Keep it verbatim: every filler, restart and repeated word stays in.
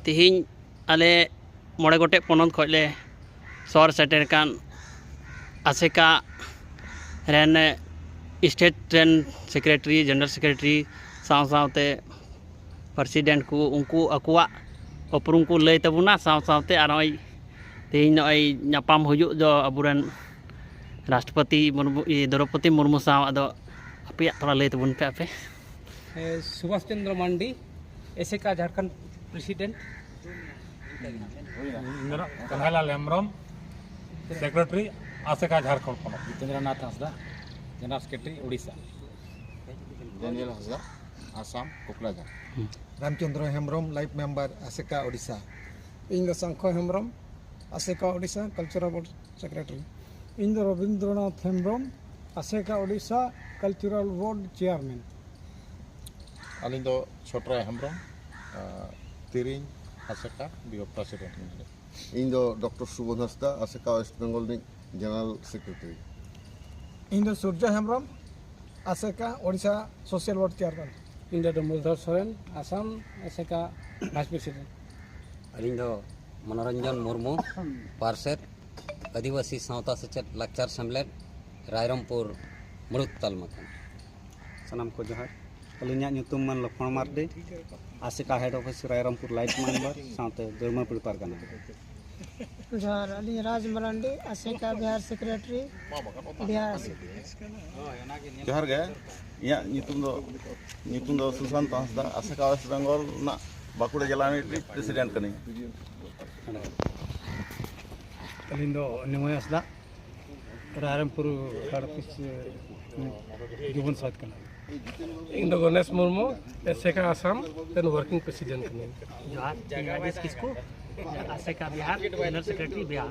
ᱛᱮᱦᱮᱧ ᱟᱞᱮ ᱢᱚᱬᱮ ᱜᱚᱴᱮᱡ ᱯᱚᱱᱚᱛ ᱠᱷᱚᱱ ᱞᱮ ᱥᱚᱦᱚᱨ ᱥᱮᱴᱮᱨ ᱟᱠᱟᱱ ᱟᱥᱮᱠᱟ ᱨᱮᱱ ᱥᱴᱮᱴ ᱨᱮᱱ ᱥᱮᱠᱨᱮᱴᱟᱨᱤ, ᱡᱮᱱᱟᱨᱮᱞ ᱥᱮᱠᱨᱮᱴᱟᱨᱤ ᱥᱟᱶ ᱥᱟᱶᱛᱮ ᱯᱨᱮᱥᱤᱰᱮᱱᱴ ᱠᱚ, ᱩᱱᱠᱩ ᱟᱠᱚᱣᱟᱜ ᱩᱯᱨᱩᱢ ᱠᱚ ᱞᱟᱹᱭ ᱛᱟᱵᱚᱱᱟ᱾ ᱥᱟᱶ ᱥᱟᱶᱛᱮ ᱟᱨ ᱱᱚᱜᱼᱚᱭ ᱛᱮᱦᱮᱧ ᱱᱚᱜᱼᱚᱭ ᱧᱟᱯᱟᱢ ᱦᱩᱭᱩᱜ ᱫᱚ ᱟᱵᱚᱨᱮᱱ ᱨᱟᱥᱴᱨᱚᱯᱚᱛᱤ ᱢᱩᱨᱢᱩ, ᱤᱭᱟᱹ, ᱫᱨᱚᱯᱚᱫᱤ ᱢᱩᱨᱢᱩ ᱥᱟᱶ, ᱟᱫᱚ ᱟᱯᱮᱭᱟᱜ ᱛᱷᱚᱲᱟ ᱞᱟᱹᱭ ᱛᱟᱵᱚᱱ ᱯᱮ ᱟᱯᱮ᱾ ᱮ, ᱥᱩᱵᱷᱟᱥ ᱪᱚᱱᱫᱨᱚ ᱢᱟᱱᱰᱤ, ᱮᱥᱮᱠᱟ ᱡᱷᱟᱲᱠᱷᱚᱸᱰ ᱯᱨᱮᱥᱤᱰᱮᱱᱴ᱾ ᱠᱟᱱᱦᱟᱭᱞᱟᱞ ᱦᱮᱢᱵᱨᱚᱢ, ᱥᱮᱠᱨᱮᱴᱟᱨᱤ, ᱟᱥᱮᱠᱟ, ᱡᱷᱟᱲᱠᱷᱚᱸᱰ ᱯᱚᱱᱚᱛ᱾ ᱡᱤᱛᱮᱱᱫᱨᱚ ᱱᱟᱛᱷ ᱦᱟᱸᱥᱫᱟ, ᱡᱮᱱᱟᱨᱮᱞ ᱥᱮᱠᱨᱮᱴᱟᱨᱤ, ᱳᱰᱤᱥᱟ᱾ ᱰᱮᱱᱤᱭᱮᱞ ᱦᱟᱸᱥᱫᱟ, ᱟᱥᱟᱢ, ᱠᱳᱠᱲᱟᱡᱷᱟᱨ᱾ ᱨᱟᱢᱪᱚᱸᱫᱽᱨᱚ ᱦᱮᱢᱵᱨᱚᱢ, ᱞᱟᱭᱤᱯᱷ ᱢᱮᱢᱵᱟᱨ, ᱟᱥᱮᱠᱟ, ᱳᱰᱤᱥᱟ᱾ ᱤᱧ ᱫᱚ ᱥᱚᱝᱠᱷᱚ ᱦᱮᱢᱵᱨᱚᱢ, ᱟᱥᱮᱠᱟ, ᱳᱰᱤᱥᱟ, ᱠᱟᱞᱪᱟᱨᱟᱞ ᱵᱳᱨᱰ ᱥᱮᱠᱨᱮᱴᱟᱨᱤ᱾ ᱤᱧ ᱫᱚ ᱨᱚᱵᱤᱱᱫᱨᱚᱱᱟᱛᱷ ᱦᱮᱢᱵᱨᱚᱢ, ᱟᱥᱮᱠᱟ, ᱳᱰᱤᱥᱟ, ᱠᱟᱞᱪᱟᱨᱟᱞ ᱵᱳᱨᱰ ᱪᱮᱭᱟᱨᱢᱮᱱ᱾ ᱟᱹᱞᱤᱧ ᱫᱚ ᱪᱷᱚᱴᱨᱟᱭ ᱦᱮᱢᱵᱨᱚᱢ, ᱟᱨ ᱛᱤᱨᱤᱧ ᱟᱥᱮᱠᱟ ᱵᱤᱭᱚ ᱯᱨᱮᱥᱤᱰᱮᱱᱴ ᱠᱟᱱᱟᱞᱤᱧ᱾ ᱤᱧ ᱫᱚ ᱰᱚᱠᱴᱚᱨ ᱥᱩᱵᱳᱫᱷ ᱦᱟᱸᱥᱫᱟ, ᱟᱥᱮᱠᱟ ᱳᱭᱮᱥᱴ ᱵᱮᱝᱜᱚᱞ ᱨᱤᱱᱤᱡ ᱡᱮᱱᱟᱨᱟᱞ ᱥᱮᱠᱨᱮᱴᱟᱨᱤ᱾ ᱤᱧ ᱫᱚ ᱥᱩᱨᱡᱚ ᱦᱮᱢᱵᱨᱚᱢ, ᱟᱥᱮᱠᱟ, ᱳᱰᱤᱥᱟ, ᱥᱳᱥᱟᱞ ᱵᱳᱨᱰ ᱪᱮᱭᱟᱨᱢᱮᱱ᱾ ᱤᱧ ᱫᱚ ᱰᱚᱢᱵᱚᱞᱫᱷᱚᱨ ᱥᱚᱨᱮᱱ, ᱟᱥᱟᱢ, ᱟᱥᱮᱠᱟ, ᱵᱷᱟᱭᱤᱥ ᱯᱨᱮᱥᱤᱰᱮᱱᱴ᱾ ᱟᱹᱞᱤᱧ ᱫᱚ ᱢᱚᱱᱳᱨᱚᱧᱡᱚᱱ ᱢᱩᱨᱢᱩ, ᱯᱟᱨᱥᱮᱛ, ᱟᱹᱫᱤᱵᱟᱹᱥᱤ ᱥᱟᱶᱛᱟ ᱥᱮᱪᱮᱫ ᱞᱟᱠᱪᱟᱨ ᱥᱮᱢᱞᱮᱫ, ᱨᱟᱭᱨᱚᱝᱯᱩᱨ ᱢᱩᱲᱩᱫ ᱛᱟᱞᱢᱟ ᱠᱷᱚᱱ᱾ ᱥᱟᱱᱟᱢ ᱠᱚ ᱡᱚᱦᱟᱨ᱾ ᱟᱹᱞᱤᱧᱟᱜ ᱧᱩᱛᱩᱢ ᱢᱟᱹᱱ ᱞᱚᱠᱷᱢᱚᱬ ᱢᱟᱨᱰᱤ, ᱟᱥᱮᱠᱟ head office, Rairangpur, light member, ᱥᱟᱶᱛᱮ ᱫᱚᱲᱢᱟᱯᱩᱨᱤ ᱯᱟᱨᱜᱟᱱᱟ᱾ ᱡᱚᱦᱟᱨ, ᱟᱹᱞᱤᱧ ᱨᱟᱡᱽ ᱢᱟᱨᱟᱱᱰᱤ, ᱟᱥᱮᱠᱟ ᱵᱤᱦᱟᱨ ᱥᱮᱠᱨᱮᱴᱟᱨᱤ, ᱵᱤᱦᱟᱨ ᱟᱥᱮᱠᱟ᱾ ᱡᱚᱦᱟᱨ ᱜᱮ᱾ ᱤᱧᱟᱹᱜ ᱧᱩᱛᱩᱢ ᱫᱚ ᱧᱩᱛᱩᱢ ᱫᱚ ᱥᱩᱥᱟᱱᱛ ᱦᱟᱸᱥᱫᱟ, ᱟᱥᱮᱠᱟ ᱣᱮᱥᱴ ᱵᱮᱝᱜᱚᱞ ᱨᱮᱱᱟᱜ ᱵᱟᱸᱠᱩᱲᱟ ᱡᱮᱞᱟ ᱨᱤᱱᱤᱡ ᱯᱨᱮᱥᱤᱰᱮᱱᱴ ᱠᱟᱹᱱᱟᱹᱧ᱾ ᱟᱹᱞᱤᱧ ᱫᱚ ᱱᱤᱢᱟᱭ ᱦᱟᱸᱥᱫᱟ, ᱨᱟᱭᱨᱚᱝᱯᱩᱨ ᱦᱮᱰ ᱚᱯᱷᱤᱥ ᱡᱩᱵᱚᱱ ᱥᱚᱦᱮᱫ ᱠᱟᱱᱟ᱾ ᱤᱧ ᱫᱚ ᱜᱚᱱᱮᱥ ᱢᱩᱨᱢᱩ, ᱮᱥᱮᱠᱟ ᱟᱥᱟᱢ ᱨᱮᱱ ᱣᱟᱨᱠᱤᱝ ᱯᱨᱮᱥᱤᱰᱮᱱᱴ ᱠᱟᱹᱱᱟᱹᱧ᱾ ᱡᱚᱦᱟᱨ, ᱤᱧ ᱨᱟᱡᱮᱥ ᱠᱤᱥᱠᱩ, ᱟᱥᱮᱠᱟ ᱵᱤᱦᱟᱨ, ᱡᱮᱱᱟᱨᱮᱞ ᱥᱮᱠᱨᱮᱴᱟᱨᱤ ᱵᱤᱦᱟᱨ᱾